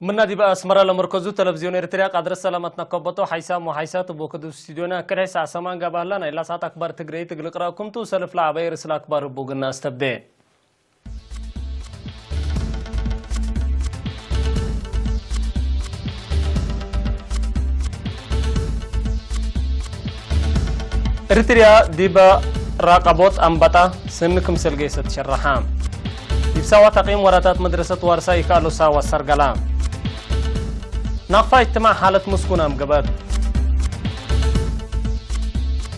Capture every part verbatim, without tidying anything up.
ምና ዲብ አስመረ ለመርከዙ ተለቪዝዮን ኤሪትርያ ቃድረት ሰላመት ነከበቶ ሓይሳም ወሓይሳት እብ ወክድ ስቱድዮና ክልኤ ሰዓት ሰማን ጋብእ ሀላ። ናይላ ሰዓት አክባር ትግረይት እግል ቅረአኩም ቱ። ሰልፍ ለዐባይ ርእስ ለአክባር እቡ ግና አስተብዴ። ኤሪትርያ ዲበ ራቀቦት አንበጣ ስኒ ክምሰል ገይሰት ሸረሐ። ዲብ ሳዋ ተቂም ወራታት መድረሰት ዋርሳይ ይከአሎ ሳዋ ሰርገላ። ናቅፋ እጅትማዕ ሓለት ምስኩናም ገበት።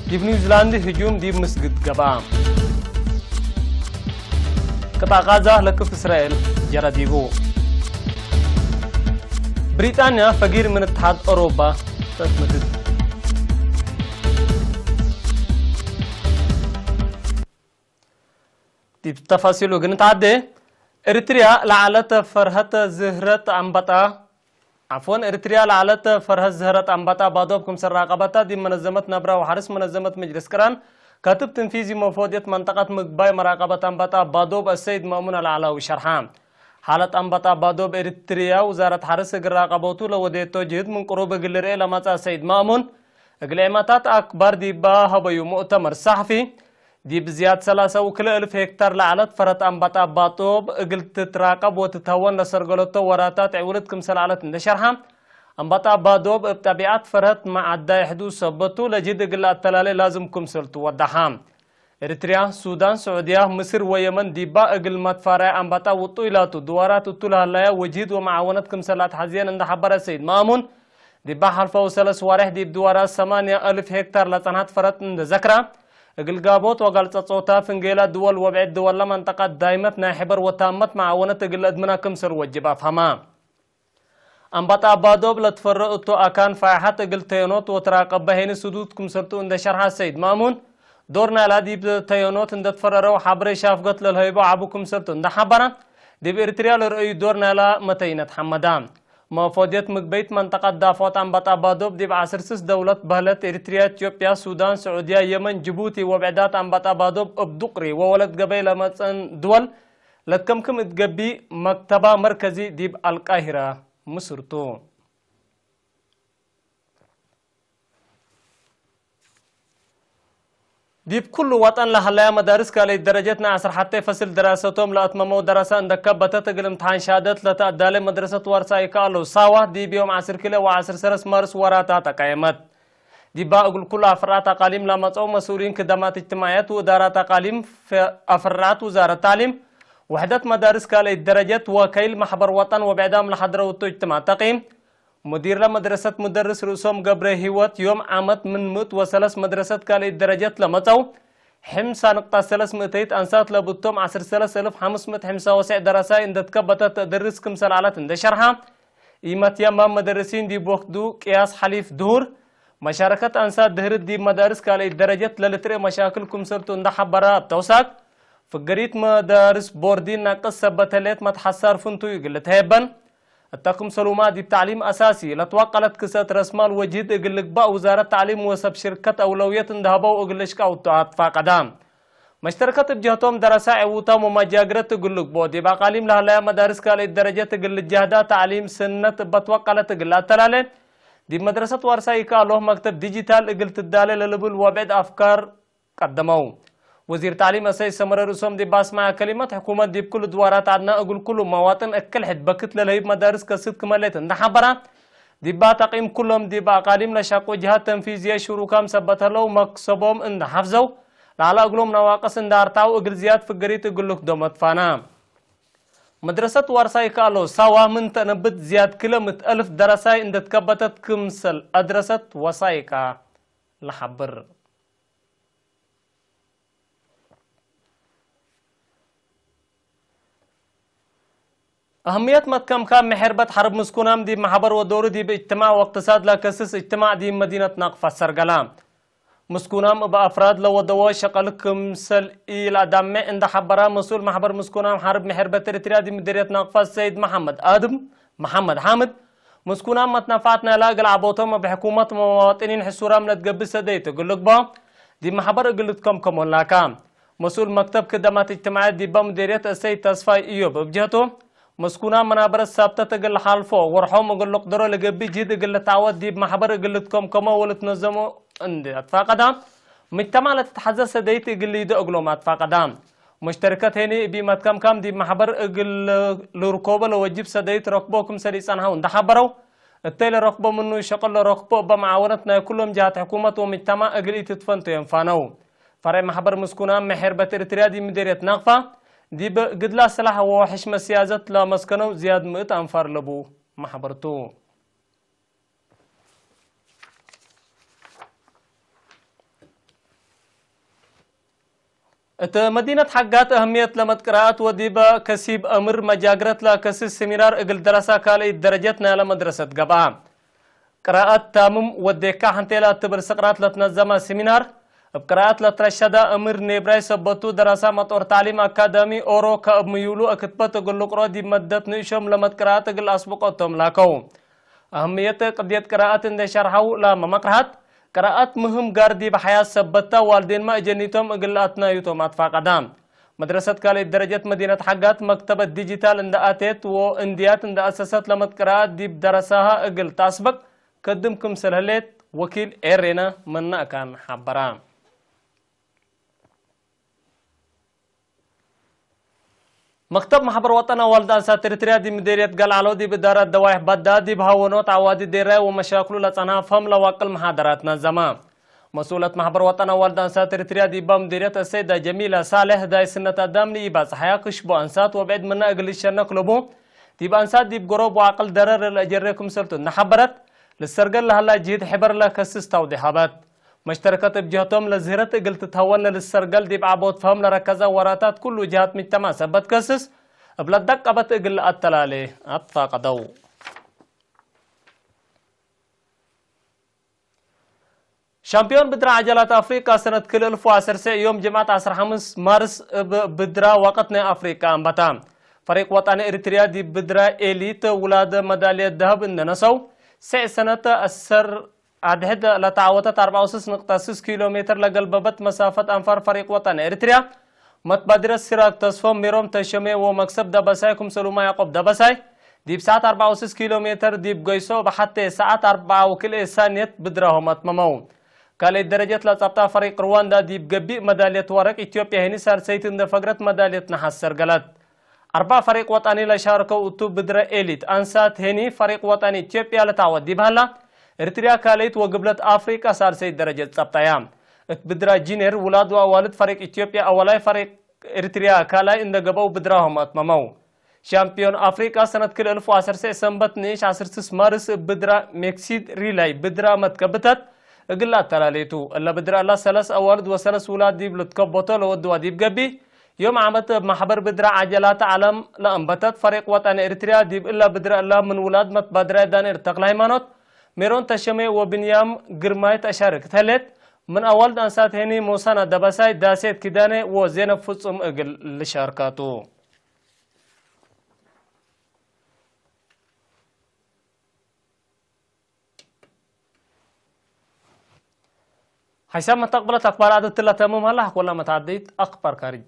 ዲብ ኒውዚላንድ ህጁም ዲብ ምስግድ ገብአ። ቅጣዕ ቃዛ ለክፍ እስራኤል ጀረ ዲቡ። ብሪጣንያ ፈጊር ምን እትሓድ ኦሮባ ተእትመድድ። ዲብ ተፋሲሉ እግል ንትዓዴ፣ ኤሪትርያ ለዐለት ፈርሀት ዝህረት አንበጣ፣ ዐፍወን፣ ኤሪትርያ ለዐለት ፈርሀት ዝህረት አንበጣ ባዶብ ክምሰል ራቀበታ ዲብ መነዘመት ነብራ ወሐርስ መነዘመት መጅልስ ቅራን ካትብ ትንፊዚ መፎድየት መንጠቀት ምግባይ መራቀበት አንበጣ ባዶብ አሰይድ ማእሙን አልዓላዊ ሸርሐ። ሓለት አንበጣ ባዶብ ኤሪትርያ ውዛረት ሐርስ እግል ራቀበቱ ለወዴቶ ጅህድ ምን ቅሩብ እግል ልርኤ ለመጽአ አሰይድ ማእሙን፣ እግል ኤማታት አክባር ዲባ ሀበዩ ሙእተመር ሰሕፊ፣ ዲብ ዝያድ ሰላሳ ወክልኤ እልፍ ሄክታር ለዐለት ፈርሀት አንበጣ ባጦብ እግል ትትራቀብ ወትትሀወን ለሰርገለቶ ወራታት ዕውልት ክምሰል ዐለት እንዴ ሸርሐ፣ አንበጣ ባዶብ እብ ጠቢዐት ፈርሀት መዓዳይ ሕዱድ ሰበት ቱ፣ ለጅህድ እግል ለአተላሌ ላዝም ክምሰል ቱ ወደሐ። ኤሪትርያ፣ ሱዳን፣ ስዑድያ፣ ምስር ወየመን ዲባ እግል መትፋራይ አንበጣ ውጡይ ላቱ ድዋራት እቱ ለሀላያ ወጅህድ ወመዓወነት ክምሰል ለአትሐዝየን እንዴ ሐበረ ሰይድ ማእሙን፣ ዲባ ሐልፈው ሰለስ ዋሬሕ ዲብ ድዋራት ሰማንያ እልፍ ሄክታር ለጸንሐት ፈርሀት እንዴ ዘክራ፣ እግል ጋቦት ወጋል ጸጾታ ፍንጌላ ድወል ወብዕድ ድወል ለመንጠቀት ዳይመት ናይ ሕበር ወታመት መዓወነት እግል ለአድምና ክምሰል ወጅብ አፍሀማ። አንበጣ ባዶብ ለትፈረር እቱ አካን ፋይሐት እግል ተየኖት ወትራቀበ ሄኒ ስዱድ ክምሰልቱ እንዴ ሸርሐ ሰይድ ማእሙን፣ ዶር ናይላ ዲብ ተየኖት እንዴ ትፈረረው ሐብሬ ሻፍገት ለልሀይቦ ዐቡ ክምሰልቱ እንዴ ሐበረ፣ ዲብ ኤሪትርያ ለርአዩ ዶር ናይላ መተይነት ሐመዳ። መፎድየት ምግበይት መንጠቀት ዳፎት አንበጣ ባዶብ ዲብ ዐስር ስስ ደውለት በህለት ኤሪትርያ፣ ኢትዮጵያ፣ ሱዳን፣ ስዑድያ፣ የመን፣ ጅቡቲ ወብዕዳት አንበጣ ባዶብ እብ ዱቅሪ ወወለት ገበይ ለመጽአን ድወል ለትከምክም እት ገብእ መክተባ መርከዚ ዲብ አልቃሂረ ምስርቱ። ዲብ ኩሉ ወጠን ለሀለያ መዳርስ ካልኣይት ደረጀት ናይ ዐስር ሐቴ ፈስል ድራሰቶም ለአትመመው ደረሰ እንደ ከበተት እግል እምትሓን ሻደት ለተአዳሌ መድረሰት ዋርሳይ ከአለው ሳዋ ዲብ ዮም ዐስር ክልኤ ወዐስር ሰለስ ማርስ ወራታ ተቀየመት። ዲባ እግል ኩሉ አፍራዓት አቃሊም ለመጽአው መስኡሊን ክደማት እጅትማዕየት ወእዳራት አቃሊም፣ አፍራዓት ውዛረት ታዕሊም፣ ውሕደት መዳርስ ካልኣይት ደረጀት፣ ወከይል መሕበር ወጠን ወብዕዳም ለሐድረው እቱ እጅትማዕ ተቂም፣ ሙዲር ለመድረሰት ሙደርስ ርእሶም ገብረ ህይወት፣ ዮም ዓመት ምን ምእት ወሰለስ መድረሰት ካልኣይት ደረጀት ለመጸው፣ ሕምሳ ንቅጣት ሰለስ ምእተይት አንሳት ለብቶም፣ ዐስር ሰለስ እልፍ ሐምስ ምእት ሕምሳ ወሰዕ ደረሳይ እንደ ትከበተት ተእደርስ ክምሰል ዐለት እንደ ሸርሐ፣ ኢመትያማም መደርሲን ዲብ ወክዱ ቅያስ ሐሊፍ ድሁር፣ መሻረከት አንሳት ድህርት ዲብ መዳርስ ካልኣይት ደረጀት ለልትርኤ መሻክል ክምሰልቱ እንደ ሐበረ አተውሳክ፣ ፍገሪት መዳርስ ቦርዲን ናቅስ ሰበት ህሌት መትሐሳር ፍንቱይ እግል ልትሀየበን፣ እተ ክምሰሉማ ዲብ ተዕሊም አሳሲ ለትዋቀለት ክሰት ረስማል ወጅህድ እግል ልግባእ ውዛረት ተዕሊም ወሰብ ሽርከት አውለውየት እንደ ሀበው እግል ልሽቃው እቱ አትፋቀዳ። መሽተርከት እብ ጀህቶም ደረሳ ዕዉታም ወመጃግረት እግል ልግቦ፣ ዲብ አቃሊም ለሀለያ መዳርስ ካልኣይት ደረጀት እግል ልጃህዳ፣ ተዕሊም ስነት እበ ትወቀለት እግል ለአተላሌ፣ ዲብ መድረሰት ዋርሳይ ይከአሎ መክተብ ዲጂታል እግል ትዳሌ ለልብል ወብዕድ አፍካር ቀደመው። ወዚር ተዕሊም አሰይ ሰመረ ርእሶም ዲብ አስመዐ ከሊመት፣ ሕኩመት ዲብ ክሉ ድዋራት ዐድና እግል ክሉ መዋጥን እክል ሕድ በክት ለልሀይብ መዳርስ ከስት ክመሌት እንደ ሐበራ፣ ዲባ ተቂም ኩሎም ዲብ አቃሊም ለሸቁ ጅሃት ተንፊዝየ ሽሩካም ሰበት ህለው መክሰቦም እንደ ሐፍዘው፣ ለዐለ እግሎም ነዋቅስ እንደ አርትዐው እግል ዝያድ ፍገሪት እግል ልክዶም አትፋና። መድረሰት ዋርሳይ ከአሎ ሳዋ ምን ተነብት ዝያድ ክለ ምት አልፍ ደረሳይ እንደ ትከበተት ክምሰል አድረሰት ወሳይቃ ለሐብር። አህምየት መትከምካም ምሕርበት ሐርብ ምስኩናም ዲብ መሕበር ወዶሩ ዲብ እጅትማዕ ወእቅትሳድ ለከስስ እጅትማዕ ዲብ መዲነት ናቅፋ ሰርገላ። ምስኩናም እብ አፍራድ ለወደወ ሸቀል ክምሰል ኢለአዳምዕ እንደ ሐበራ መስኡል መሕበር ምስኩናም ሐርብ ምሕርበት ኤሪትርያ ዲብ ምድርየት ናቅፋ ሰይድ መሐመድ አድም መሐመድ ሓምድ፣ ምስኩናም መትነፋዕት ናይላ እግል ዐቦቶም እብ ሕኩመት ወመዋጥኒን ሕሱራም ለትገብእ ሰደይት እግል ልግበኦ ዲብ መሕበር እግል ልትከምከሞን ላካ። መስኡል መክተብ ክደማት እጅትማዕየት ዲባ ሙዴርየት እሰይድ ተስፋይ እዮብ እብ ጀህቱ፣ መስኩናም መናበረት ሳብተት እግል ለሓልፎ፣ ወርሖም እግል ልቅደሮ ለገብእ ጅህድ እግል ልትዓወት ዲብ መሕበር እግል ልትከምከሞ ወልትነዘሞ እንዴ አትፋቀዳ፣ ምጅተማዕ ለትትሐዘ ሰደይት እግል ሊደ እግሎም አትፋቀዳ። ሙሽተርከት ሄኒ እብ መትከምካም ዲብ መሕበር እግል ልርኮቦ ለወጅብ ሰደይት ረክቦ ክምሰል ኢጸንሐው እንዴ ሐበረው፣ እተይ ለረክቦ ምኑ ሸቅል ለረክቦ እበ መዓወነት ናይ ኩሎም ጀሃት ሕኩመት ወምጅተማዕ እግል ኢትትፈንቶ የንፋነው። ፈሬዕ መሕበር ምስኩናም መሔርበት ኤሪትርያ ዲብ ምዴርየት ናቅፋ፣ ዲብ ግድላ ስላሕ ወሕሽመ ስያዘት ለመስከነው ዝያድ ምእት አንፋር ለቡ መሕበር ቱ። እት መዲነት ሐጋት አህምየት ለመትቅራአት ወዲበ ከሲብ አምር መጃግረት ለከስስ ሲሚናር እግል ደረሳ ካልኢት ደረጀት ናይለ መድረሰት ገብአ። ቅራአት ታምም ወዴካ ሐንቴላ ትብል ስቅራት ለትነዘመ ሲሚናር፣ እብ ቅራአት ለትረሸደ እምር ኔብራይ ሰበቱ ደረሳ መጦር ተዕሊም አካዳሚ ኦሮ ከእብ ምዩሉ እክትበት እግል ልቅሮ ዲብ መደት ንእሾም ለመትቅራአት እግል አስብቆቶም ላከው። አህምየት ቅድየት ቅራአት እንዴ ሸርሐው ላመ መቅርሐት፣ ቅራአት ምህም ጋር ዲብ ሐያት ሰበትታ ዋልዴንመ እጀኒቶም እግል አትናዩቶም አትፋቀዳ። መድረሰት ካልኢት ደረጀት መዲነት ሐጋት መክተበት ዲጂታል እንደ አቴት ወእንድያት እንደ አሰሰት ለመትቅራአት ዲብ ደረሳሃ እግል ተአስበቅ ከድም ክምሰል ህሌት ወኪል ኤሬነ መናእካን ሐበራ። መክተብ መሕበር ወጠን አዋልድ አንሳት ኤሪትርያ ዲብ ምዴርየት ገልዓሎ ዲብ እዳረት ደዋይሕ በዳ ዲብ ሀወኖት አዋዲ ዴራይ ወመሻክሉ ለጸንሐ ፈም ለዋቅል መሓደራት ነዘመ። መስኡለት መሕበር ወጠን አዋልድ አንሳት ኤሪትርያ ዲባ ምዴርየት አሰይዳ ጀሚላ ሳልሕ ዳይ ስነት አዳም ንኢባጽሐያ ክሽቦ አንሳት ወብዕድ ምነ እግል ልሸነክ ለቡ ዲብ አንሳት ዲብ ገሮብ ወዓቅል ደረር ለአጀሬ ክምሰልቱ እነ ሐበረት፣ ልሰርገል ለሀላ ጅህድ ሕበር ለከስስ ታውዴሕ ሀበት። መሽተርከት እብ ጀህቶም ለዝህረት እግል ትትሀወነ ልሰርገል ዲብ ዐቦት ፈህም ለረከዘ ወራታት ኩሉ ጀሃት ምጅተማዕ ሰበት ከስስ እብ ለደቀበት እግል ለአተላሌ አትፋቀደው። ሻምፒዮን ብድረ ዐጀላት አፍሪቃ ሰነት ክል እልፍ ወዐሰርሰዕ ዮም ጅምዐት ዐስር ሐምስ ማርስ እብ ብድራ ወቅት ናይ አፍሪቃ አንበታ። ፈሪቅ ወጣኒ ኤሪትርያ ዲብ ብድራ ኤሊት ውላድ መዳልየት ደሀብ እንደ ነሰው፣ ሰዕ ሰነት አሰር አድሕድ ለተዓወተት አርበዕ ወስስ ንቅጠ ስስ ኪሎ ሜትር ለገልበበት መሳፈት አንፋር ፈሪቅ ወጠን ኤሪትርያ፣ መትባድረት ሲራክ ተስፎም፣ ሜሮም ተሸሜ ወመክሰብ ደበሳይ ክምሰሉማ ያዕቆብ ደበሳይ፣ ዲብ ሰዓት አርበዕ ወስስ ኪሎ ሜትር ዲብ ገይሶ በሐቴ ሰዓት አርበዕ ወክልኤ ሳንየት ብድራሆም አትመመው። ካልአይት ደረጀት ለጸብጣ ፈሪቅ ርዋንዳ ዲብ ገቢእ መዳልየት ወረቅ፣ ኢትዮጵያ ሄኒ ሳልሰይት እንደ ፈግረት መዳልየት ነሐስ ሰርገለት። አርበዕ ፈሪቅ ወጠኒ ለሻርከው እቱ ብድረ ኤሊት አንሳት ሄኒ ፈሪቅ ወጠኒ ኢትዮጵያ ለተዓወት ዲብ ሀላ፣ ኤሪትርያ ካልአይት ወግብለት አፍሪቃ ሳልሰይት ደረጀት ጸብጠያ። እት ብድራ ጂኔር ውላድ ወአዋልድ ፈሪቅ ኢትዮጵያ አወላይ ፈሪቅ ኤሪትርያ ካልአይ እንደ ገብአው ብድራሆም አትመመው። ሻምፒዮን አፍሪቃ ሰነት ክል እልፍ ወዐሰርሰዕ ሰንበት ንኢሽ ዐስር ስስ ማርስ እብ ብድራ ሜክሲድ ሪላይ ብድራ መትከብተት እግል አተላሌቱ። እለ ብድራ እላ ሰለስ አዋልድ ወሰለስ ውላድ ዲብ ልትከበቶ ለወድዋ ዲብ ገቢእ ዮም ዓመት እብ መሕበር ብድረ ዐጀላት ዐለም ለአንበተት ፈሪቅ ወጠን ኤሪትርያ፣ ዲብ እለ ብድረ እለ ምን ውላድ መትባድራይ ዳንኤል ተክለሃይማኖት፣ ሜሮን ተሸሜ ወብንያም ግርማይ ተሻርክት ህሌት። ምን አዋልድ አንሳት ሄኒ ሞሳና ደበሳይ፣ ዳሴት ኪዳኔ ወዜነብ ፍጹም እግል ልሻርካቱ። ሐይሳብ መተቅብለት አክባር አድትለ ተምም ሀላ፣ ሐቆላ መትዓደይት አክባር ካርጅ።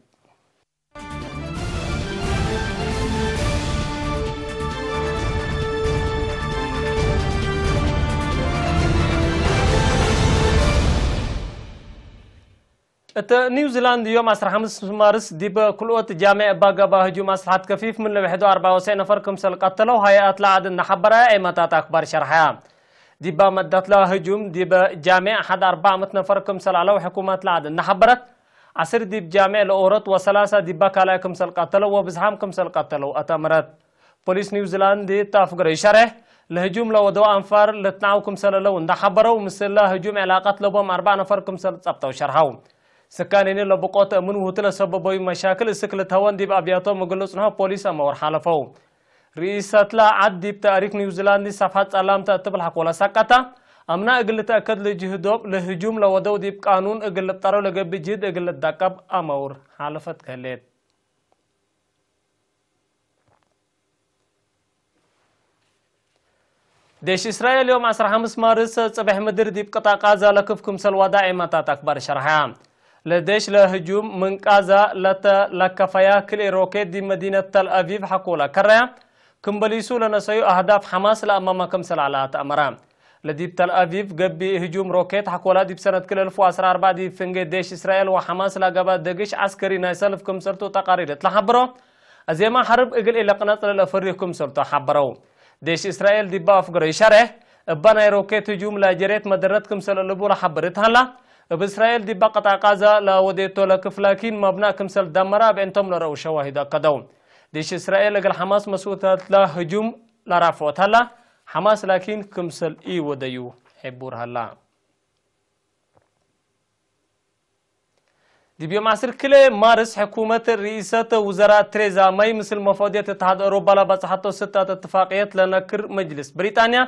እት ኒውዚላንድ ዮም ዐስር ሐምስ ማርስ ዲብ ክልኦት ጃምዕ እባ ገብአ ህጁም አስልሐት ከፊፍ ምን ለውሕዶ አርበዕ ወሰዕ ነፈር ክምሰል ቀተለው ሀይአት ለዐድ እንደ ሐበረ ኤመታት አክባር ሸርሐያ። ዲባ መዳትለ ህጁም ዲብ ጃምዕ ሐድ አርበዕ ምእት ነፈር ክምሰል ዐለው ሕኩመት ለዐድ እንደ ሐበረት፣ ዐስር ዲብ ጃምዕ ለኦሮት ወሰላሳ ዲባ ካልኣይ ክምሰል ቀተለው ወብዝሓም ክምሰል ቀተለው አተምረት። ፖሊስ ኒውዚላንድ እት አፍግረዩ ሸሬሕ፣ ለህጁም ለወደው አንፋር ልትነዐው ክምሰል ዐለው እንደ ሐበረው፣ ምስለ ህጁም ዕላቀት ለቦም አርበዕ ነፈር ክምሰል ጸብጠው ሸርሐው። ስካን ህኒ ለብቆት እምን ውህቱ ለሰበበዩ መሻክል እስክ ልትሀወን ዲብ አብያቶም እግል ልጽንሖ ፖሊስ አመወር ሓለፈው። ርኢሰትለ ዐድ ዲብ ተእሪክ ኒውዚላንድ ሰፍሐት ጸላምተ እት ብልሐክ ወለሰቀተ፣ አምና እግል ልትአከድ ልጅህዶብ፣ ለህጁም ለወደው ዲብ ቃኑን እግል ልብጠረው ለገብእ ጅህድ እግል ልትደቀብ አመውር ሓለፈት ከህሌት። ዴሽ እስራኤል ዮም ዐስር ሐምስ ማርስ ጽብሕ ምድር ዲብ ቅጣዕ ቃዛ ለክፍ ክምሰል ዋዳ ኤመታት አክባር ሸርሐያ። ለዴሽ ለህጁም ምን ቃዛ ለተ ለከፈያ ክልኤ ሮኬት ዲብ መዲነት ተል አቪቭ ሐቆ ለከረያ። ክም በሊሱ ለነሰዩ አህዳፍ ሐማስ ለአማማ ክምሰል ዐለ አትአመረ። ለዲብ ተልአቪቭ ገብእ ህጁም ሮኬት ሐኮላ ዲብ ሰነት ክልኤ አልፍ ወዐስራ አርበዕ ዲብ ፍንጌ ዴሽ እስራኤል ወሐማስ ለአገበ ደግሽ ዐስከሪ ናይ ሰልፍ ክምሰልቱ ተቃሪር እት ለሐብሮ፣ አዜማ ሐርብ እግል ኢለቅነጽ ለለፈርዩ ክምሰልቱ ሐበረው። ዴሽ እስራኤል ዲባ አፍገሮ ኢሸሬሕ፣ እባ ናይ ሮኬት ህጁም ለጀሬት መደረት ክምሰል እልቡ ለሐብር እት ሀላ፣ እብ እስራኤል ዲባ ቀጣዕ ቃዛ ለወዴቶ ለክፍ ላኪን መብናእ ክምሰል ደመረ እብ ዕንቶም ለረአው ሸዋሂድ አከደው። ዴሽ እስራኤል እግል ሐማስ መስኡልየት ለህጁም ለራፍዖት ሀላ፣ ሐማስ ላኪን ክምሰል ኢወደዩ ሕቡር ሀላ። ዲብ ዮም ዐስር ክልኤ ማርስ፣ ሕኩመት ርኢሰት ውዘራእ ትሬዛ መይ ምስል መፈወድየት እትሓድ አውሮፓ ለበጽሐቶ ስታት እትፋቅየት ለነክር መጅልስ ብሪጣንያ፣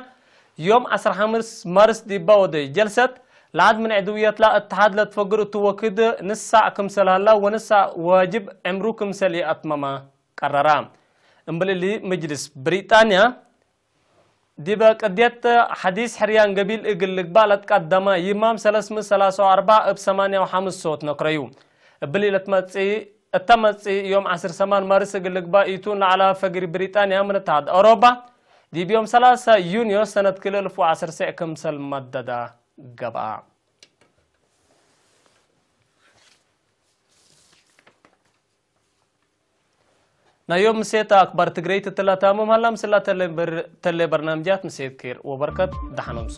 ዮም ዐስር ሐምስ ማርስ ዲባ ወደዩ ጀልሰት፣ ለዐድ ምን ዕድውየትላ እትሓድ ለትፈግር እቱ ወክድ ንሳዕ ክምሰል ሀላ ወንሳዕ ዋጅብ ዕምሩ ክምሰል ኢአትመመ ቀረራ። እምብል እሊ፣ መጅልስ ብሪጣንያ፣ ዲበ ቅድየት ሐዲስ ሕርያን ገቢል እግል ልግባእ ለትቀደመ ይማም ሰለስ ምእት ሰላሳ ወአርበዕ እብ ሰማንያ ወሐምስ ሶት ነክረዩ። እብሊ ለትመጽእ፣ እተ መጽእ ዮም ዐስር ሰማን ማርስ እግል ልግባእ ኢቱን ለዐለ ፈግሪ ብሪጣንያ ምን እትሓድ አውሮፓ፣ ዲብ ዮም ሰላሳ ዩንዮ ሰነት ክልኤ አልፍ ወዐስር ሴዕ ክምሰል መደደ ገብአ። ናይ ዮም ምሴት አክባር ትግረይት እት ለታምም ሀላ፣ ምስላ ተሌ በር-፣ ተሌ በርናምጃት ምሴት ኬር ወበርከት ደሐን አምሱ።